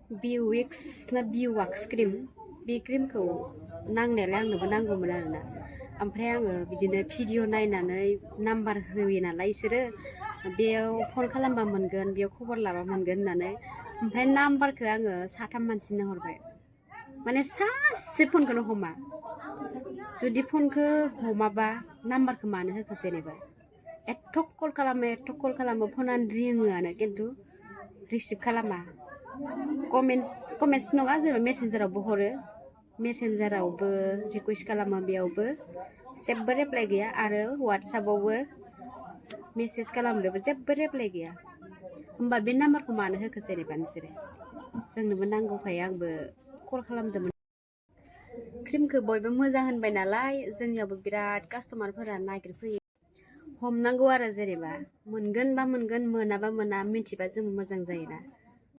बिउएक्स ना बिवाक्स क्रिम बे क्रिमखौ नांनायालाय आंनोबो नांगौमोन आरोना ओमफ्राय आङो बिदिनो भिडिअ नायनानै नाम्बार होयो नालाय इसोरो बेयाव फन खालामबा मोनगोन बेयाव खबर लाबा मोनगोन होननानै ओमफ्राय नाम्बारखौ आङो 3 मानसिनो हरबाय माने सासे फनखौनो हमा जुदि फनखौ हमाबा नाम्बारखौ मानो होखो जेनेबा एथ' कल खालामो फनानो रिङोआनो खिन्थु रिसिभ खालामा कमेन्ट्स नङा जेनेबा मेसेन्जारावबो हरो मेसेन्जारावबो रिकुवेस्ट खालामो बेयावबो जेबो रिप्लाइ गैया आरो वाट्सएपआवबो मेसेज खालामो बेयावबो जेबो रिप्लाइ गैया होमबा बे नाम्बारखौ मानो होखो जेनेबा नोंसोरो जोंनोबो नांगौखाय आंबो कल खालामदोंमोन क्रिमखौ बयबो मोजां होनबाय नालाय जोंनियावबो बिराद कास्टमारफोरा नागिरफैयो हमनांगौ आरो जेनेबा मोनगोन बा मोनगोन मोनाबा मोना मिथिबा जों मोजां जायोना